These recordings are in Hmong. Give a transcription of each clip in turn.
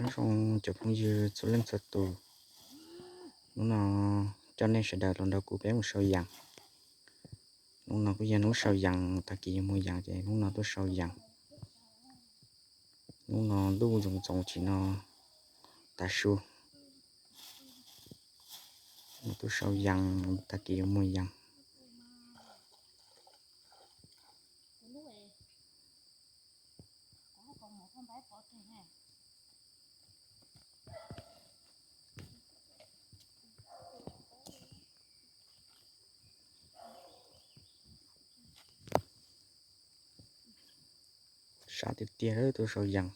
Nyob zoo cov phooj ywg txhua leej txhua tus, hnub no coj nej sawv daws los nrog kuv peb mus sau yees. Hnub no kuj yog hnub sau yees, tag kis yuav mus yees ces hnub no tuaj sau yees. Hnub no ntuj ntxoov ntxoov tsis no tav su, tuaj sau yees, tag kis yuav mus yees. Sab tiag tiag tuaj sau yees.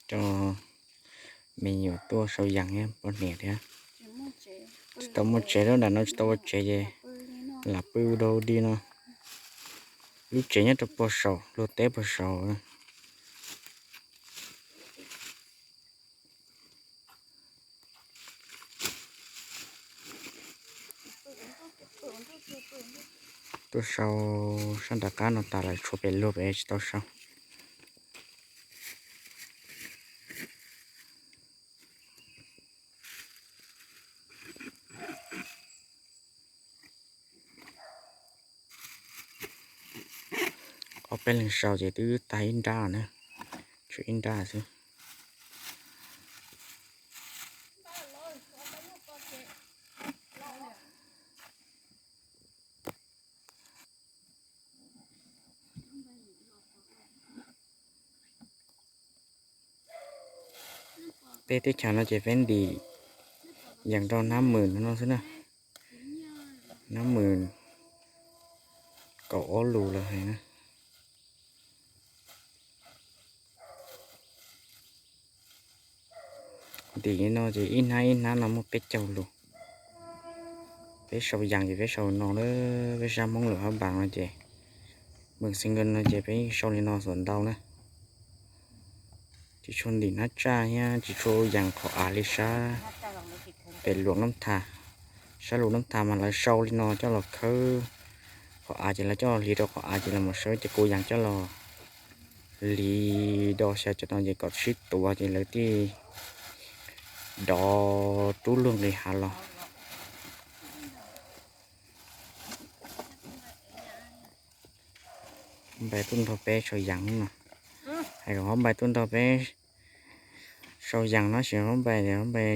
Cov me nyuam tuaj sau yees thiab poj niam thiab. Tsis tau muaj tsev lawm, nram no tsis tau ua tsev ces lam pw ua dog dig no. Lub tsev nyob rau puag saum, luag teb puag saum. Tuaj sau sab nram qab no tas lawm, tshuav pem luag pem tsis tau sau. Ob peb leeg sau ces twb tag ib nrab na, tshuav ib nrab xwb. Peb teb chaws no ces peb ntim yees rau nab mws no xwb na. Nab mws kaum ob lus lawm hais na. Ntim li no ces ib hnab ib hnab no muaj peb caug lus. Peb sau yees ces peb sau no na, peb sab Hmoob lwm hab npas no ces, mws xees nkawd no ces peb yeej sau li no xuam ntau na. Tsis tshua ntim hnab tsaj thiab tsis tshua yees qhov av li sab pem Luam Nab Thas. Sab Luam Nab Thas mas lawv sau li no coj los khawb qhov av ces lawv coj los hliv rau qhov av ces lawv mam sau cov kua yees coj los hliv do xyaw cov no ces kom sib tuav ces lawv thiaj dov rub luag nqis hav los. Hmoob Npai tuaj nrog peb sau yees no. Hais kom Hmoob Npai tuaj nrog peb sau yees no, sis Hmoob Npai, Hmoob Npai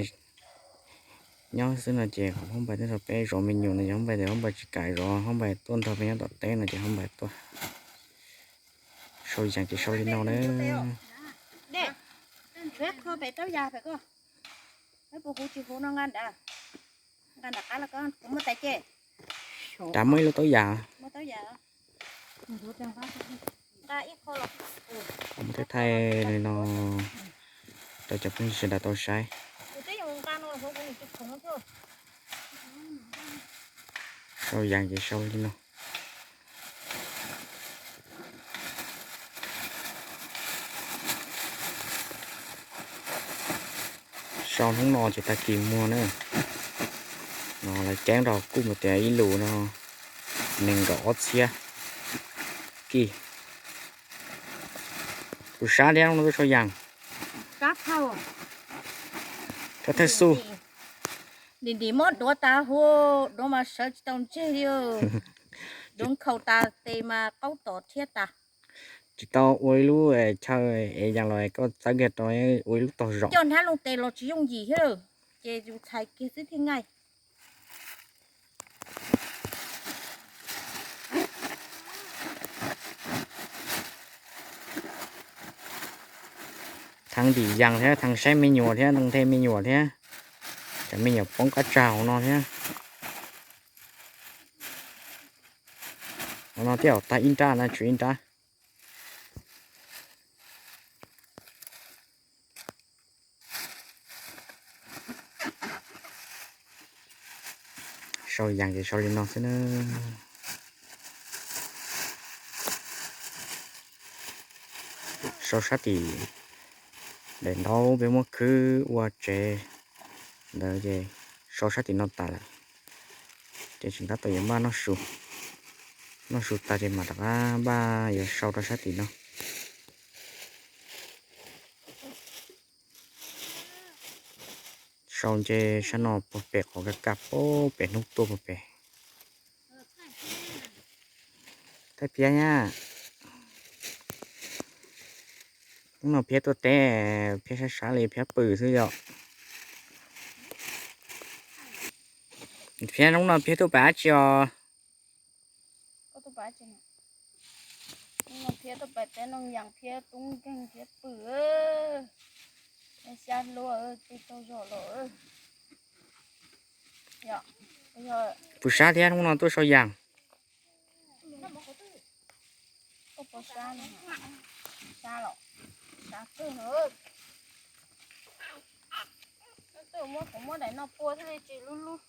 nyob xwb no ces Hmoob Npai tuaj nrog peb zov me nyuam no ces Hmoob Npai tias Hmoob Npai tsis kam zov, Hmoob Npai tuaj nrog peb nyob tom teb no ces Hmoob Npai tuaj sau yees ces sau li no na. Rov muaj ib lub taub yas. Thaij li no rau cov phooj ywg sawv daws tau saib. Sau yees ces sau li no. Sau hnub no ces tag kis muag na. No lawv ceeb rau kuj mus tias ib lus no nees nkaum ob txhiab kij. Kuv sab thiab no tuaj sau yees. Kab thawj xu. Ntim ntim muab duav tas huv, duav mas sawv tsis tau ntseg li. Duav nkhaus tas tes mas qaub tom thiab tas. Tsis tau ua ib lub chaw es yees los koj txawb kiag rau ua ib lub tog zom. Coj hnab looj tes los tsis yooj yim thiab, ces yus txhais kiag xwb thiaj ngaij. Thav ntim yees thiab thav saib me nyuam thiab nthe me nyuam thiab, tsam me nyuam poob qab tsag hauv no thiab. Hauv no thiaj tag ib nrab na, tshuav ib nrab. Sau yees ces sau li no xwb na. Sau sab tim daim ntaub peb muab khwb ua tsev ntawd ces sau sab tim no tas lawm. Ces tseem tab tom yuav npaj noj su, noj su tas ces mam rov qab npaj yuav sau rau sab tim no. Sau nce sab no puag pem qhov kaj kaj puag pem hnub tuaj puag pem. Thaij Phiab nyab. Hnub no Phiab tuaj teb, Phiab sab sab li Phiab pw xwb yom. Phiab, hnub no Phiab tuaj pab dab tsi os? Hnub no Phiab tuaj pab teb nooj yaas, Phiab tub nkeeg, Phiab pw, xyab luaj, pw tsaug zog los. Pw sab thiab, hnub no tuaj sau yaas. Tuaj pov sab, sab los, sab kawg no. Tuaj muab, kuv muab daim no pua thiaj li tsis lub lub.